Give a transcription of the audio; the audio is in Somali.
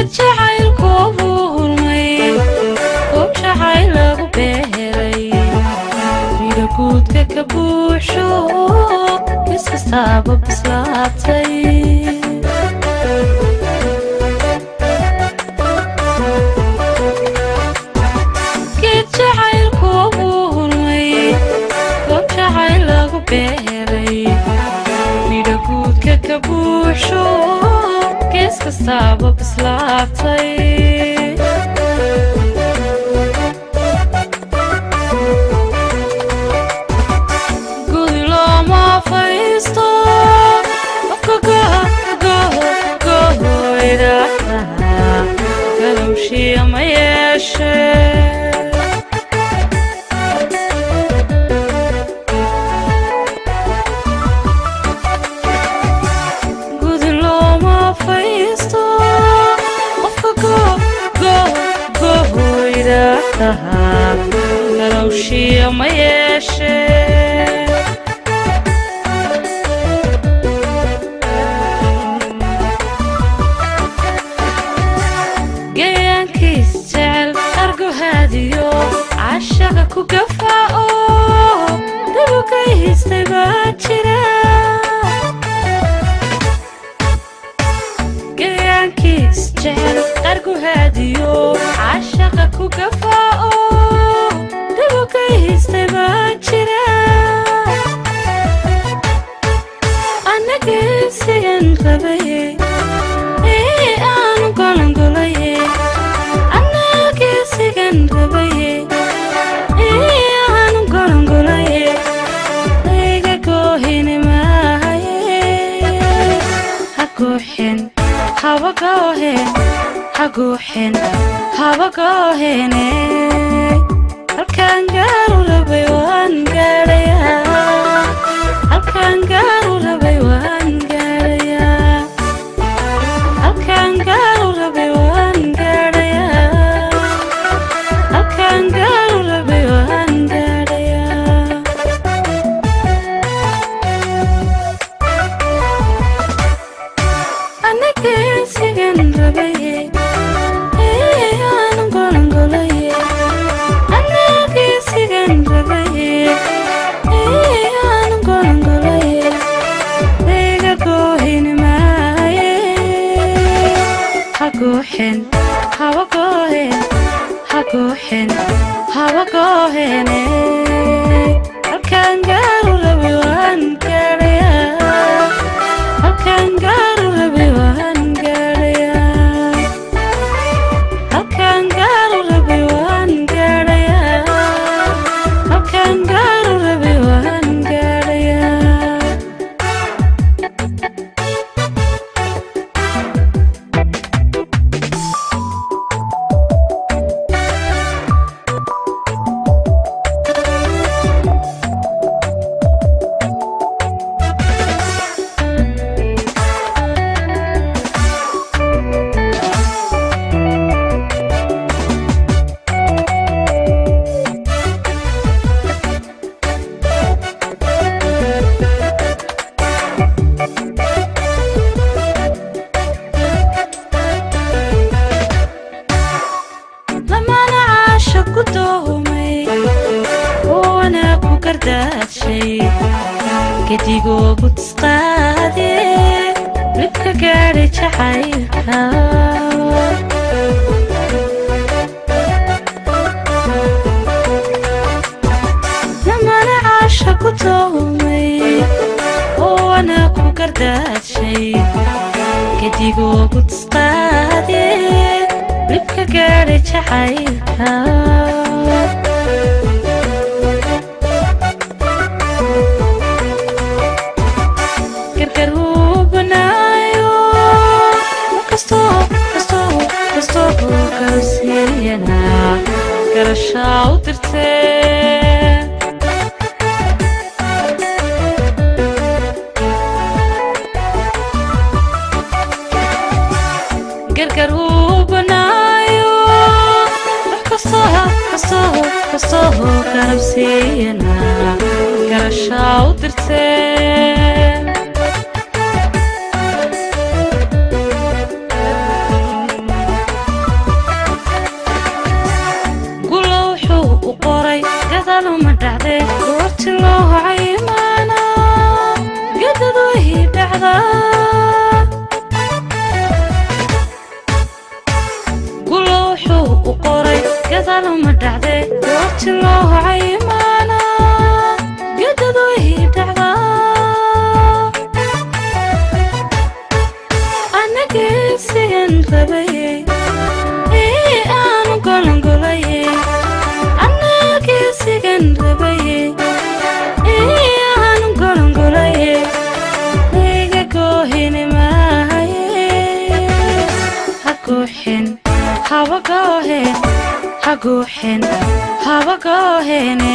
Geed jacaylku hurmay, goob jacayl lagu beeray, midho guudka ka buuxsho, kis kastaaba bislaatay. Geed jacaylku hurmay, goob jacayl lagu beeray, midho guudka ka buuxsho, gees kastaaba bislaatay. Gudi looma faysto qofka gogogogoydaha, galowshiya ma yeeshee. Gudi looma faysto qofka gogogogoydaha, galowshiya ma yeeshee. Gayaankiis jecel argohaadiyo cashaqa ku gafaa oo dabu ka haystay baa jira. Gayaankiis jecel argohaadiyo cashaqa ku gafaa oo dabu ka haystay baa jira. Annageesigan rabaye ee aanu golongolaye, annageesigan rabaye ee aanu golongolaye, layga goohini maahaye. Ha guuxin, haba gooheen, ha guuxin, haba gooheene. Halkaan gaaru rabay waan gaadhayaa, halkaan gaaru rabay waan gaadhayaa, halkaan gaaru rabay waan gaadhayaa, halkaan gaaru rabay waan gaadhayaa. Annageesigan rabaye ee aanu golongolaye, annageesigan rabaye ee aanu golongolaye, layga goohini maaye. Ha guuxin, haba gooheen, ha guuxin, haba gooheene. Halkaan gaaru rabay waan gaadhayaa, halkaan gaaru rabay waan gaadhayaa, halkaan gaaru rabay waan gaadhayaa, halkaan gaaru rabay waan gaadhayaa. Lamana caasha ku doomay oo wanaag ku gardaadshay, gedigoogu tisqaade, libka gaadhay jacaylka. Lamana caasha ku doomay oo wanaag ku gardaadshay, gedigoogu tisqaade, libka gaadhay jacaylka. Gargar wuu banaayo kastoo kastoo kastoo garabsiiyana, garashaa u dirtee. Gargar wuu banaayo wax kastoo kastoo kastoo garabsiiyana, garashaa u dirtee. Taluma dhacde goorti loo cayimaana gedadu ii dhacdaa. Anageesigan rabaye ee aanu golongolaye, anageesigan rabaye ee aanu golongolaye, iga goohini maahaye. Haguuxin haba gooheen, haguuxin haba gooheene.